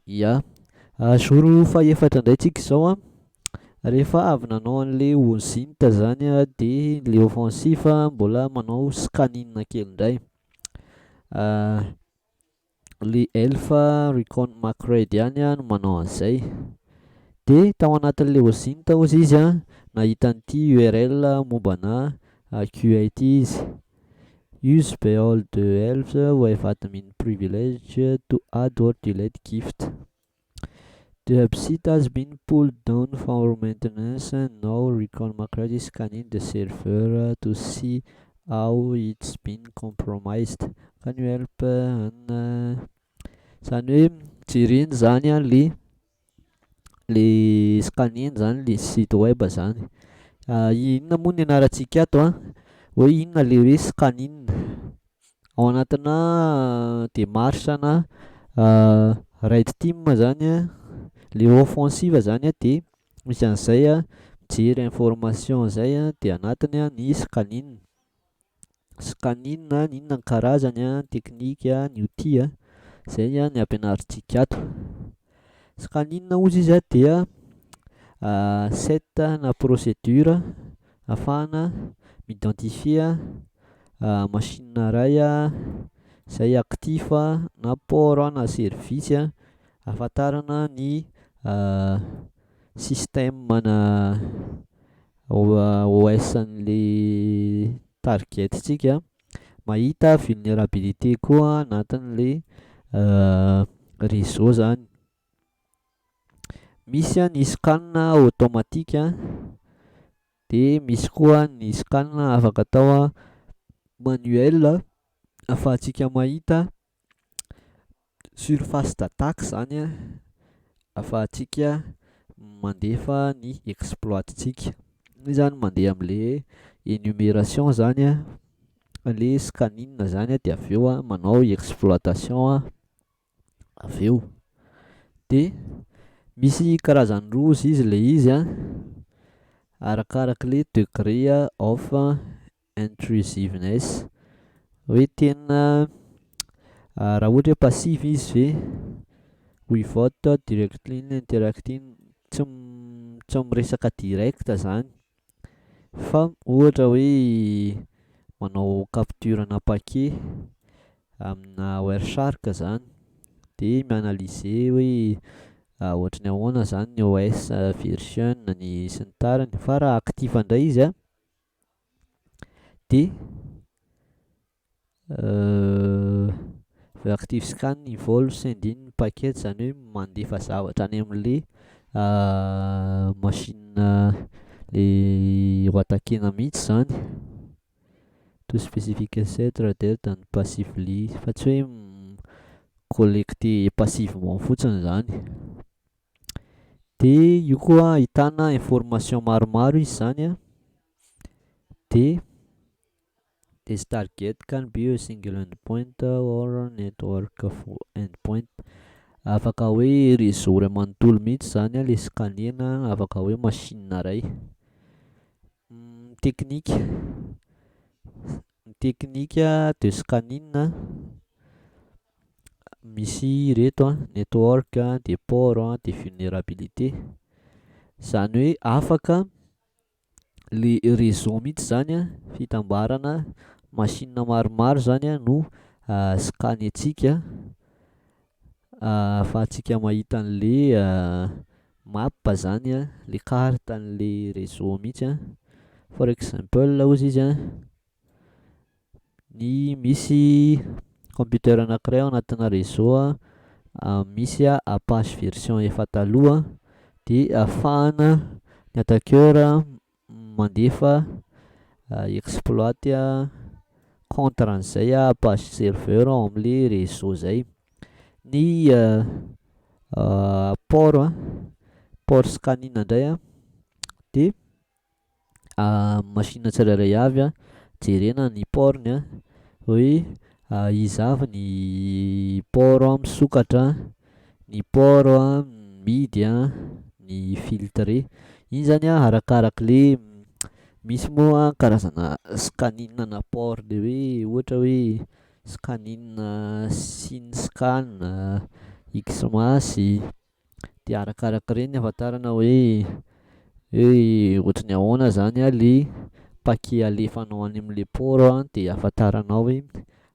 Ia, jour fahefatra indray tsika zao a, rehefa avy nanao an'le OSINT zany a de le offensif a mbola manao scanning kely indray. Le ELF Recon McReady ihany a no manao an'izay. De tao anatin'le OSINT hozy izy a nahita an'ity URL mombanà QA ty izy: "Use behold the elves with admin privilege to add or delete gift. The website has been pulled down for maintenance and now Recon McReady is scanning the server to see how it's been compromised. Can you help?" An zany hoe jereny zany a le scanner-ny zany le site web zany. Inona moa ny ianarantsika ato a? Hoe inona le hoe scanning ao anatinà démarche na red team zany a, le offensive zany a de misy an'izay a mijery information zay a de anatiny a ny scanning. Scanning, inona ny karazany a, teknika, ny outil a, zay a ny ampianarintsika ato. Scanning hozy izy a dia set na procédure ahafahana mi-identifier machine ray a zay actif a na port na service a ahafantarana ny système na OS an'le target-ntsika, mahita vulnérabilité koa anatin'le réseau zany. Misy a ny scan automatique de misy koa ny scan afaka atao a manuel ahafahantsika mahita surface d'attaque zany a ahafahantsika mandefa ny exploit-ntsika. Io zany mandeha am'le énumération zany a le scanning zany a de avy eo a manao exploitation a avy eo. De misy karazany roa izy izy le izy a arakarak'le degré of intrusiveness, hoe tena raha ohatra hoe passive izy ve without directly interacting, tsy miresaka direct zany fa ohatra hoe manao capture-na paquet aminà Wireshark zany de mi-analyser hoe ohatry ny ahoana zany ny OS version ny sy ny tariny, fa raha actif indray izy a de the active scan involve sending packet, zany hoe mandefa zavatra any am'le machine le ho attaquena mihitsy zany to specific asset rather than passively, fa tsy hoe collecter passivement fotsiny zany. De io koa ahitana information maromaro izy zany a de this target can be a single endpoint or network of endpoint, afaka hoe réseau ray manontolo mihitsy zany a le scanner-na, afaka hoe machine ray. Teknika ny teknika de scanning misy ireto a: network, de port, de vulnérabilité, zany hoe afaka le réseau mihitsy zany a fitambarana machine maromaro zany a no scanner-ntsika ahafahantsika mahita an'le map zany a, le carte an'le réseau mihitsy a. For example hozy izy a ny misy computer anankiray ao anatina réseau a misy a Apache version efa taloha de ahafahana ny attaqueur mandefa exploit a contre an'izay Apache serveur ao am'le réseau zay. Ny port a, port scanning indray a de machine tsirairay avy a jerena ny port-ny a hoe iza avy ny port misokatra, ny port a mihidy a, ny filtré. Iny zany a arakarak'le misy moa karazana scanning na port le hoe ohatra hoe scanning SYN scan. Xmas, de arakarak'ireny ahafantarana hoe ohatry ny ahoana zany a le paquet alefanao any am'le port a de ahafantaranao hoe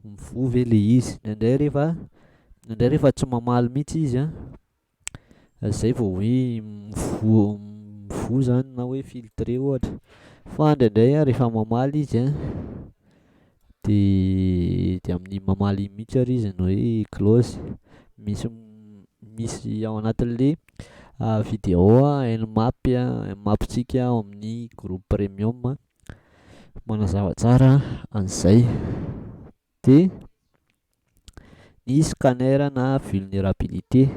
mivoha ve le izy, ndraindray rehefa ndraindray rehefa tsy mamaly mihitsy izy a zay vao hoe mivoha mivoha zany na hoe filtré ohatra fa ndraindray a rehefa mamaly izy a de amin'igny mamaly igny mihitsy ary izy no hoe close, misy misy ao anatin'le vidéo nmap a nmap-tsika ao amin'ny groupe premium manazava tsara an'zay. De ny scanner na vulnérabilité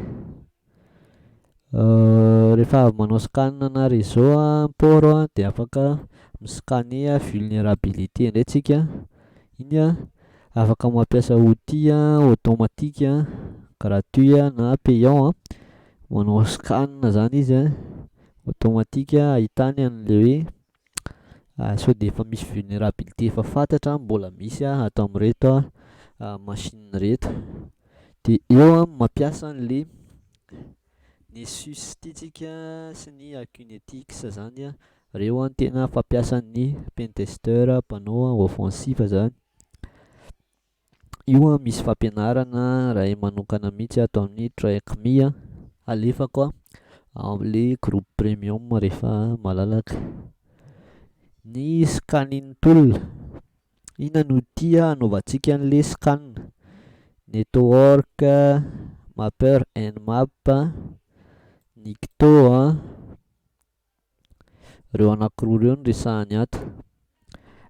rehefa avy manao scan ana réseau a port a de afaka mi-scanner vulnérabilité ndray tsika, iny a afaka mampiasa outil a automatique a gratuit a na payant a, manao scan zany izy a automatique ahitany an'le hoe sao de efa misy vulnérabilité efa fantatra mbola misy a ato am'ireto a machine reto, de eo a mampiasa an'le Nessus ty tsika sy ny Acunetix zany a, reo a tena fampiasan'ny pentester mpanao offensif zany, io a misy fampianarana ray manokana mihitsy ato amin'ny TryHackMe a alefako a ao am'le groupe premium rehefa malalaka. Ny scanning tool, inona no outil anaovantsika an'le scan? Network mapper nmap, Nikto a, reo anankiroa reo no resahany ato.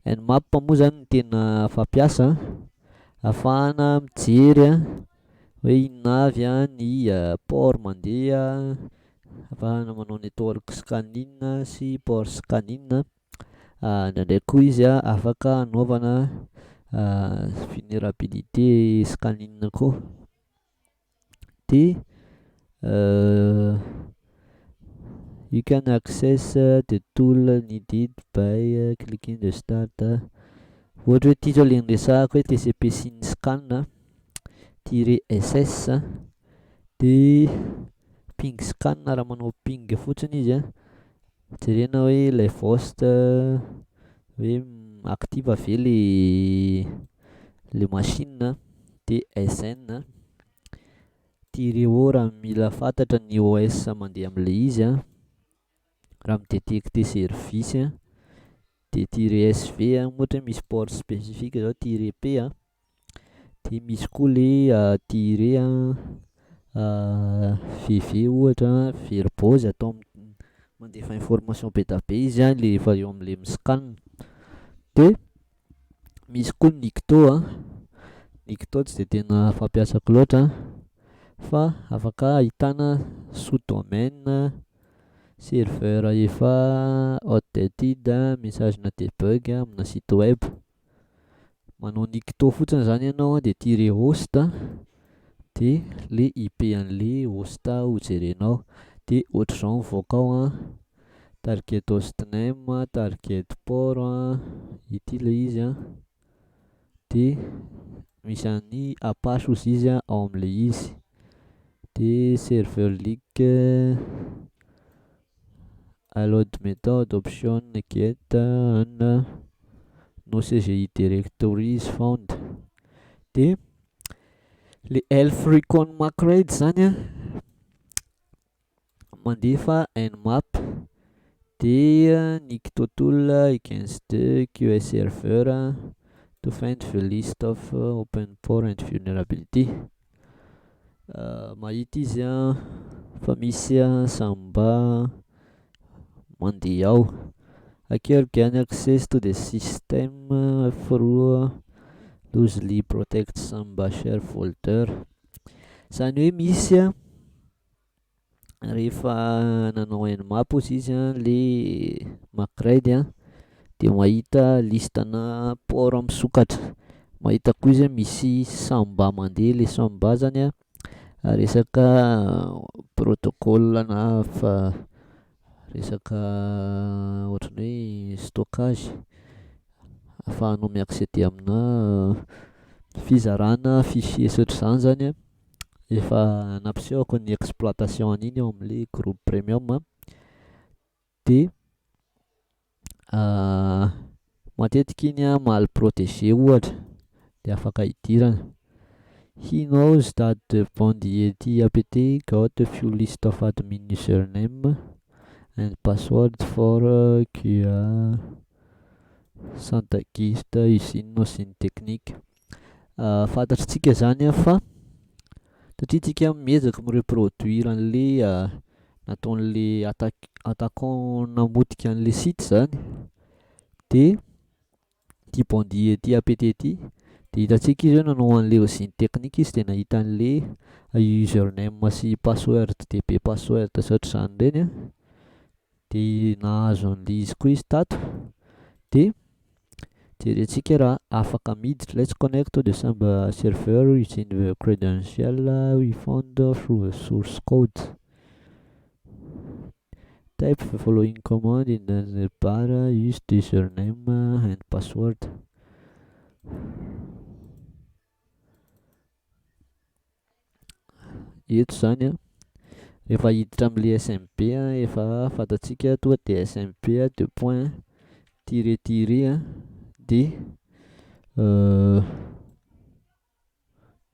Nmap moa zany no tena fampiasa ahafahana mijery a hoe inona avy a ny port mandeha, ahafahana manao network scanning sy port scanning, ndraindray koa izy a afaka anaovana vulnérabilité scanning koa de you can access the tool needed by clicking the start ohatra hoe ty zao le niresahako hoe TCP SYN scan tiret SS de ping scan raha manao ping fotsiny izy a jerena hoe live host hoe active ve le machine de SN tiret O raha mila fantatra ny OS mandeha am'le izy a raha mi-détecter service a de tiret SV a ohatra hoe misy port spécifique zao tiret P a de misy koa le tiret a VV ohatra verbose atao mandefa information be da be izy a le efa eo am'le mi-scan de misy koa Nikto a, Nikto tsy de tena fampiasako loatra fa afaka ahitana sous-domaine, serveur efa outdated, message-na debug amina site web. Manao Nikto fotsiny zany ianao a de tiret host de le IP an'le host ho jerenao de ohatr'izao mivoaka ao a: target hostname, target port a, ity le izy a, de misy an'ny Apache hozy izy a ao am'le izy de serveur leak allowed method option get and no CGI directory is found. De le elf recon masquerade zany a mandefa nmap de Nikto tool against the QS server to find the list of open port and vulnerability. Mahita izy a fa misy a samba mandeha ao. Hacker gain access to the system through loosely protect samba share folder. Zany hoe misy a rehefa nanao nmap hozy izy a le masquerade a de mahita listana port misokatra, mahita koa izy hoe misy samba mandeha le samba zany a resaka protocole na fa resaka ohatran'ny hoe stockage ahafahanao mi-accéder aminà fizarana fichier sy ohatr'izany zany a. Efa nampisehoko ny exploitation an'iny ao am'le groupe premium a, de matetika iny a mal protégé ohatra de afaka idirana. He knows that the Bandiety apt got a full list of admin username and password for QA Santagist usine usine technique. Fantatritsika zany a fa satria tsika miezaka mi-reproduire an'le nataon'le attaquant namotika an'le site zany de ty Bandiety apt ty de hitantsika izy hoe nanao an'le usine technique izy de nahita an'le username sy password db password sy ohatr'izany reny a, de nahazo an'le izy koa izy tato de jerentsika raha afaka miditra, let's connect to the samba server using the credential we found through the source code. Type the following command in the bar, use the username and password. Eto zany a rehefa hiditra am'le SMB a efa fantatsika tonga de SMB a deux point tiret tiret a de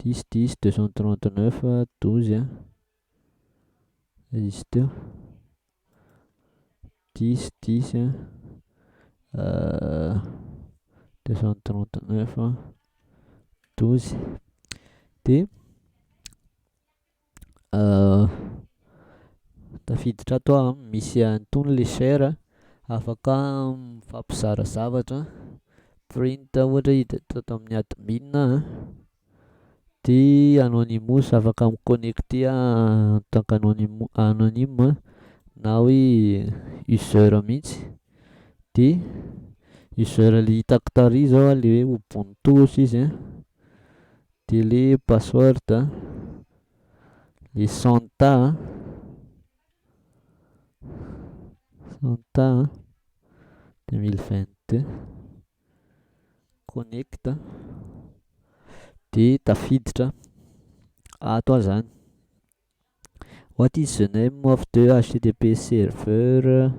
10 10 239 12 a izy teo 10 10 a 239 12 de tafiditra ato aho misy an'itony le share afaka mifampizara zavatra print ohatra hiditra ato amin'ny admin a de anonymous afaka mi-connecter en tant qu'anonyme na hoe user mihitsy de user le hitako tary zao a le hoe ubuntu ozy izy a de le password a le santa santa 2022 connect de tafiditra ato aho zany. What is the name of the HTTP server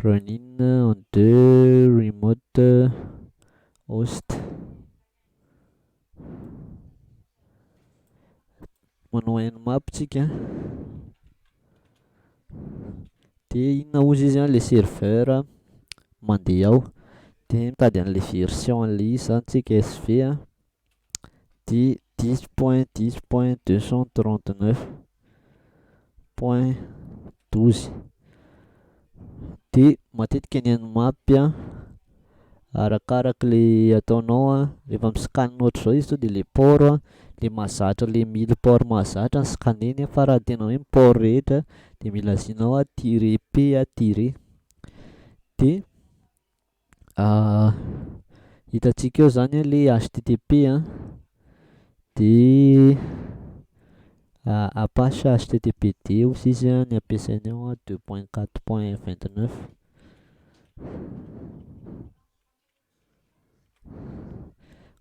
running on the remote host? Manao nmap tsika de inona ozy izy a le serveur mandeha ao de mitady an'le version an'le izy zany tsika SV a de 10.10.239.12 de matetika ny nmap a arakarak'le ataonao a rehefa mi-scan ohatr'izao izy to de le port a le mahazatra le mille port mahazatra ny scaneny a fa raha tena hoe ny port rehetra de mila asianao a tiret P a tiret de hitantsika eo zany a le HTTP a de Apache HTTPD ozy izy a ny ampiasainy ao a 2.4.29.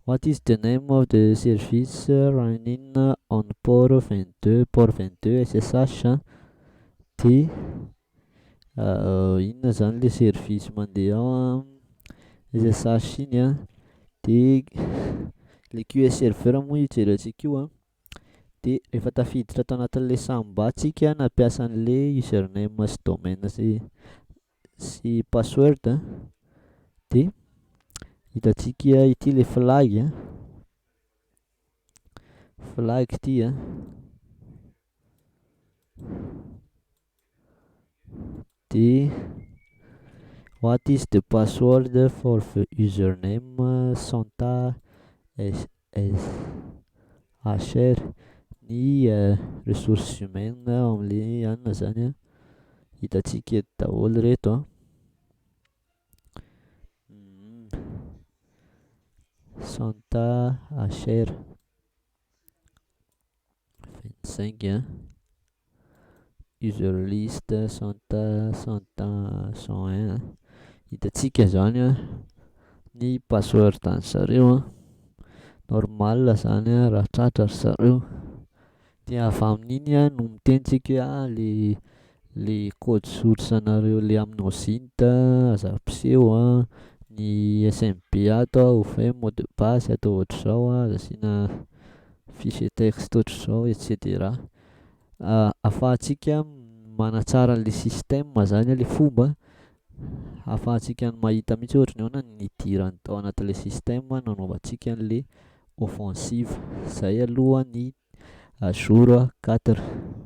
What is the name of the service running on port 22, port 22 SSH de inona zany le service mandeha ao a SSH iny a de le QS serveur moa io jerentsika io a de rehefa tafiditra ato anatin'le samba tsika nampiasa an'le username sy domaine sy password a de hitantsika ity le flag a flag ty a de what is the password for the username santa S S HR ny ressources humaines ao am'le anona zany a hitantsika eto daholo reto a. Santa HR 25 a user list santa santa 101 hitantsika zany a ny password any zareo a normal zany a raha tratra ry zareo. De avy amin'igny a no miteny tsika hoe ah le code source anareo le amin'ny OSINT aza ampiseho a, ny SMB ato a ovay mot de passe atao ohatr'izao a, aza asiana fichier texte ohatr'izao et cetera. Ahafahantsika manatsara an'le système zany a le fomba ahafahantsika mahita mihitsy hoe ohatry ny ahoana ny nidirany tao anatin'le système nanaovantsika an'le offensive, zay aloha ny jour 4.